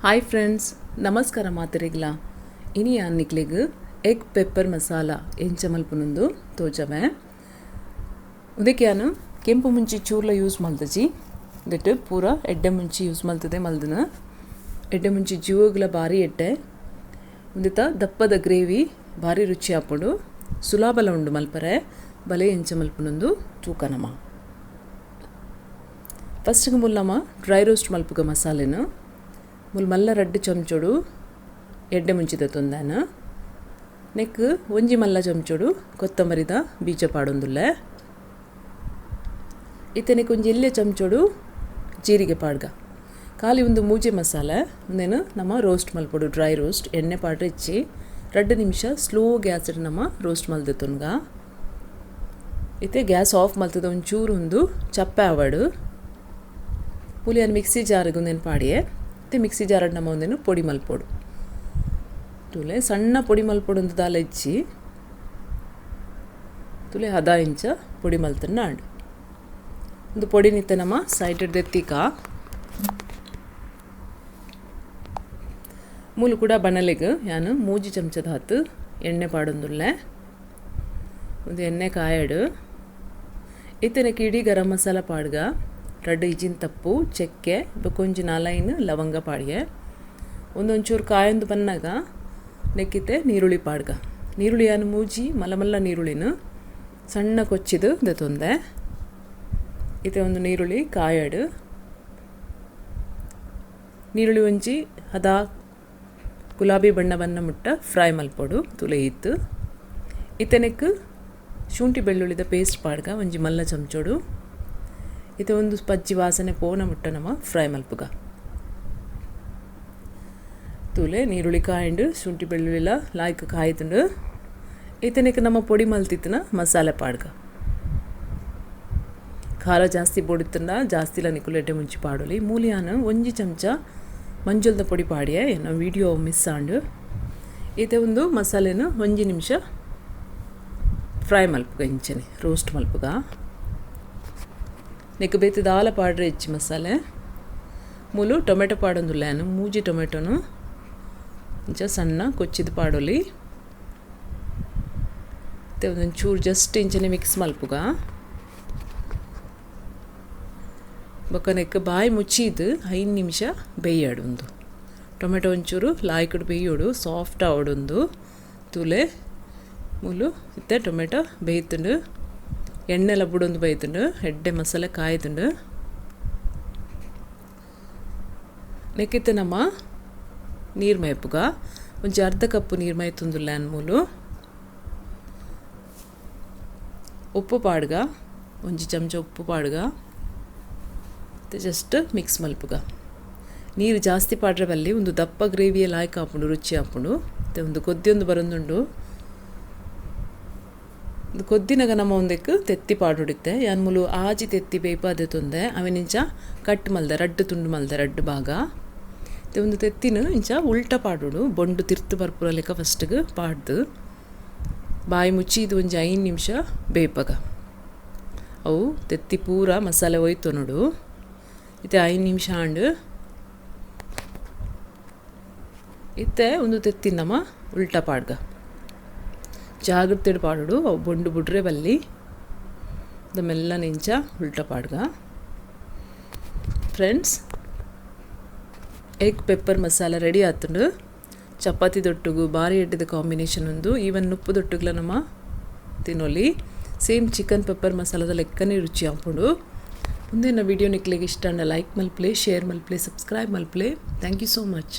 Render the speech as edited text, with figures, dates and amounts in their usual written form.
Hi friends, ನಮಸ್ಕಾರ ಮಾತರಿಗ್ಲ. ಇನಿ ಯಾನ್ ಎಗ್ ಪೆಪ್ಪರ್ ಮಸಾಲ ಎಂಚ ಮಲ್ಪುನಂದು ತೋಜವೆ. ಉಂದೆಕ್ ಯಾನ್ ಕೆಂಪು ಮುಂಚಿ ಚೂರ್ಲ ಯೂಸ್ ಮಲ್ತಜಿ. ಉಂದೆಟ್ ಪೂರ ಎಡ್ಡೆ ಮುಂಚಿ ಯೂಸ್ ಮಲ್ತದೆ ಮಲ್ದನ. ಎಡ್ಡೆ ಮುಂಚಿ ಜೀವಗ್ಲ ಬಾರಿ ಎಡ್ಡೆ. ಉಂದೆತ ದಪ್ಪದ ಗ್ರೇವಿ ಬಾರಿ ರುಚಿ ಆಪುಂಡು. ಸುಲಾಬಲ ಉಂಡು ಮಲ್ಪರೆ. ಬಲೆ ಎಂಚ ಮಲ್ಪುನಂದು ತೂಕನಮ. ಫಸ್ಟ್ ಮುಲ್ಲಮ ಡ್ರೈ ರೋಸ್ಟ್ ಮಲ್ಪುಗ ಮಸಾಲೆನು. ಮುಲ್ ಮಲ್ಲ ರಡ್ಡು ಚಮಚೋಡು ಎಡ್ಡೆ ಮುಂಚಿದ ತೊಂದಾನ. ನೆಕ್ ಒಂಜಿ ಮಲ್ಲ ಚಮಚೋಡು ಕೊತ್ತಂಬರಿದ ಬೀಜ ಪಾಡೊಂದುಲ್ಲೆ. ಇತ್ತೆ ಒಂಜಿ ಎಲ್ಯ ಚಮಚೋಡು ಜೀರಿಗೆ ಪಾಡ್ಗ. ಖಾಲಿ ಒಂದು ಮೂಜೆ ಮಸಾಲೆ ಉಂದೆನು ನಮ್ಮ ರೋಸ್ಟ್ ಮಲ್ಪೊಡು, ಡ್ರೈ ರೋಸ್ಟ್. ಎಣ್ಣೆ ಪಾಡ್ರೆ ಇಚ್ಚಿ 2 ನಿಮಿಷ ಸ್ಲೋ ಗ್ಯಾಸ್ ನಮ್ಮ ರೋಸ್ಟ್ ಮಲ್ದೆ ತೊನ್ಗ. ಇತ್ತೆ ಗ್ಯಾಸ್ ಆಫ್ ಮಲ್ತದ ಒಂಚೂರು ಒಂದು ಚಪ್ಪೆ ಆವಡು. ಪುಲಿಯನ್ ಮಿಕ್ಸಿ ಜಾರಿಗೆ ಒಂದೇನು ಪಾಡಿಯೆ. ಇತ್ತೆ ಮಿಕ್ಸಿ ಜಾರಡ್ ನಮ್ಮ ಒಂದೇನು ಪೊಡಿ ಮಲ್ಪೊಡು. ತೂಲೆ ಸಣ್ಣ ಪೊಡಿ ಮಲ್ಪೊಡು ಒಂದು ದಾಲ ಇಚ್ಚಿ ತುಲೆ ಹದ ಇಂಚ ಪೊಡಿ ಮಲ್ತನ್ನ ಆಂಡು. ಒಂದು ಪೊಡಿ ನಿತ್ತೆ ನಮ್ಮ ಸೈಡ್ ದೆತ್ತಿಕ. ಮೂಲು ಕೂಡ ಬಣಲೆಗ್ ಯಾನು 3 ಚಮಚದ ಹತ್ತು ಎಣ್ಣೆ ಪಾಡೊಂದುಲ್ಲೆ. ಒಂದು ಎಣ್ಣೆ ಕಾಯಡು. ಇತ್ತನಕ್ಕೆ ಇಡೀ ಗರಂ ಮಸಾಲ ಪಾಡ್ಗ. ರಡ್ಡು ಇಜಿನ್ ತಪ್ಪು ಚಕ್ಕೆ ಬೊಕೊಂಜಿ 4 ಲವಂಗ ಪಾಡಿಗೆ. ಒಂದೊಂಚೂರು ಕಾಯೊಂದು ಬನ್ನಾಗ ನೆಕ್ಕಿತೆ ನೀರುಳ್ಳಿ ಪಾಡ್ಗ. ನೀರುಳ್ಳಿ ಯಾನು ಮೂಜಿ ಮಲ್ಲ ಮಲ್ಲ ನೀರುಳ್ಳಿನ ಸಣ್ಣ ಕೊಚ್ಚಿದು ದೆತೊಂದೆ. ಇತ್ತೆ ಒಂದು ನೀರುಳ್ಳಿ ಕಾಯಡು. ನೀರುಳ್ಳಿ ಒಂಜಿ ಹದ ಗುಲಾಬಿ ಬಣ್ಣ ಬಣ್ಣ ಮುಟ್ಟ ಫ್ರೈ ಮಲ್ಪೊಡು ತುಲೆ ಇತ್ತು. ಇತ್ತೆ ನೆಕ್ ಶುಂಠಿ ಬೆಳ್ಳುಳ್ಳಿದ ಪೇಸ್ಟ್ ಪಾಡ್ಗ ಒಂಜಿ ಮಲ್ಲ ಚಮಚೋಡು. ಇತ್ತೆ ಒಂದು ಪಜ್ಜಿ ವಾಸನೆ ಪೋನ ಮುಟ್ಟ ನಮ್ಮ ಫ್ರೈ ಮಲ್ಪುಗ. ತೂಲೆ ನೀರುಳ್ಳಿ ಕಾಯಿಂಡು ಶುಂಠಿ ಬೆಳ್ಳುಳ್ಳಿಲ ಲಾಯ್ಕ್ ಕಾಯ್ತುಂಡು. ಇತ್ತನೆಕ್ ನಮ್ಮ ಪೊಡಿ ಮಲ್ತಿತ್ತನ ಮಸಾಲೆ ಪಾಡ್ಗ. ಖಾರ ಜಾಸ್ತಿ ಪೊಡಿತ್ತಂಡ ಜಾಸ್ತಿಲ ನಿಕುಲು ಎಡ್ಡೆ ಮುಂಚಿ ಪಾಡೊಲಿ. ಮೂಲಿಯಾನ ಒಂಜಿ ಚಮಚ ಮಂಜಲ್ದ ಪೊಡಿ ಪಾಡಿಯೆ. ಎನ್ನ ವೀಡಿಯೋ ಮಿಸ್ ಆಂಡು. ಇತ್ತೆ ಒಂದು ಮಸಾಲೆನು ಒಂಜಿ ನಿಮಿಷ ಫ್ರೈ ಮಲ್ಪುಗ, ಇಂಚನೆ ರೋಸ್ಟ್ ಮಲ್ಪುಗ. ನೆಕ್ ಬೇತೆ ದಾಲ ಪಾಡ್ರೆ ಹೆಚ್ಚು ಮಸಾಲೆ. ಮೂಲು ಟೊಮೆಟೊ ಪಾಡೊಂದುಲ್ಲೆ ಯಾನು. ಮೂಜಿ ಟೊಮೆಟೊನು ಇಂಚ ಸಣ್ಣ ಕೊಚ್ಚಿದ ಪಾಡೊಲಿ. ಇತ್ತೆ ಒಂಚೂರು ಜಸ್ಟ್ ಇಂಚನೆ ಮಿಕ್ಸ್ ಮಲ್ಪುಗ. ಬೊಕ್ಕ ನೆಕ್ ಬಾಯಿ ಮುಚ್ಚಿದ್ 5 ನಿಮಿಷ ಬೇಯಾಡು. ಉಂದು ಟೊಮೆಟೊ ಒಂಚೂರು ಲಾಯ್ಕಡ್ ಬೇಯೋಡು, ಸಾಫ್ಟ್ ಆವಡೊಂದು. ತೂಲೆ ಮೂಲು ಇತ್ತೆ ಟೊಮೆಟೊ ಬೇಯ್ತುಂಡು. ಎಣ್ಣೆಲ ಬುಡೊಂದು ಬೈತುಂಡು. ಎಡ್ಡೆ ಮಸಾಲೆ ಕಾಯ್ತುಂಡು. ನೆಕ್ಕಿತ್ತೆ ನಮ್ಮ ನೀರು ಮೈಪುಗ. ಒಂಜಿ ಅರ್ಧ ಕಪ್ಪು ನೀರು ಮೈತುಂದುಲ್ಲೆ ಯಾನ್ ಮೂಲು. ಉಪ್ಪು ಪಾಡ್ಗ, ಒಂಜಿ ಚಮಚ ಉಪ್ಪು ಪಾಡ್ಗ. Just mix ಮಲ್ಪುಗ. ನೀರು ಜಾಸ್ತಿ ಪಾಡ್ರೆ ಬಲ್ಲಿ ಒಂದು ದಪ್ಪ ಗ್ರೇವಿಯ ಲಾಯ್ಕ್ ಆಪುಂಡು, ರುಚಿ ಆಪುಂಡು. ಮತ್ತೆ ಒಂದು ಕೊದ್ದಿಯೊಂದು ಬರೊಂದುಂಡು. ಒಂದು ಕೊದ್ದಿನಗ ನಮ್ಮ ಒಂದೆಕ್ ತೆತ್ತಿ ಪಾಡೊಡಿತ್ತೆ. ಯಾನ್ ಮೂಲು ಆಜಿ ತೆತ್ತಿ ಬೇಯ್ಪಾದೆ ತೊಂದೆ. ಅವೆನ್ ಇಂಚ ಕಟ್ ಮಲ್ದೆ, ರಡ್ಡು ತುಂಡು ಮಲ್ದೆ, ರಡ್ಡು ಭಾಗ. ಇತ್ತೆ ಒಂದು ತೆತ್ತಿನ ಇಂಚ ಉಲ್ಟ ಪಾಡೊಡು. ಬೊಂಡು ತಿರ್ತು ಬರ್ಪುರ ಲೆಕ್ಕ ಫಸ್ಟ್ಗೆ ಪಾಡ್ದು ಬಾಯಿ ಮುಚ್ಚಿ ಇದು ಒಂಜಿ 5 ನಿಮಿಷ ಬೇಯ್ಪಗ. ಅವು ತೆತ್ತಿ ಪೂರ ಮಸಾಲೆ ಒಯ್ತು ನೋಡು. ಇತ್ತೆ 5 ನಿಮಿಷ ಆಂಡು. ಇತ್ತೆ ಒಂದು ತೆತ್ತಿ ನಮ್ಮ ಉಲ್ಟ ಪಾಡ್ಗ. ಜಾಗ್ರತೆ ಪಾಡೋಡು, ಅವು ಬೊಂಡು ಬುಡ್ರೆ ಬಲ್ಲಿ. ಮೆಲ್ಲ ನಿಂಚ ಉಲ್ಟ ಪಾಡ್ಗ. Friends, egg pepper masala ready ಆತುಂಡು. Chapati ದೊಟ್ಟುಗು ಬಾರಿ ಎಡ್ಡೆದ ಕಾಂಬಿನೇಷನ್ ಉಂದು. ಈವನ್ ನುಪ್ಪು ದೊಟ್ಟುಗುಲ ನಮ್ಮ ತಿನ್ನೊಲಿ. ಸೇಮ್ ಚಿಕನ್ ಪೆಪ್ಪರ್ ಮಸಾಲದ ಲೆಕ್ಕನೇ ರುಚಿ ಆಪುಂಡು. ಉಂದೆನ ವಿಡಿಯೋ ನಿಕ್ಲೆಗ್ ಇಷ್ಟ ಆಂಡ ಲೈಕ್ ಮಲ್ಪಲೆ, ಶೇರ್ ಮಲ್ಪಲೆ, ಸಬ್ಸ್ಕ್ರೈಬ್ ಮಲ್ಪಲೆ. Thank you so much.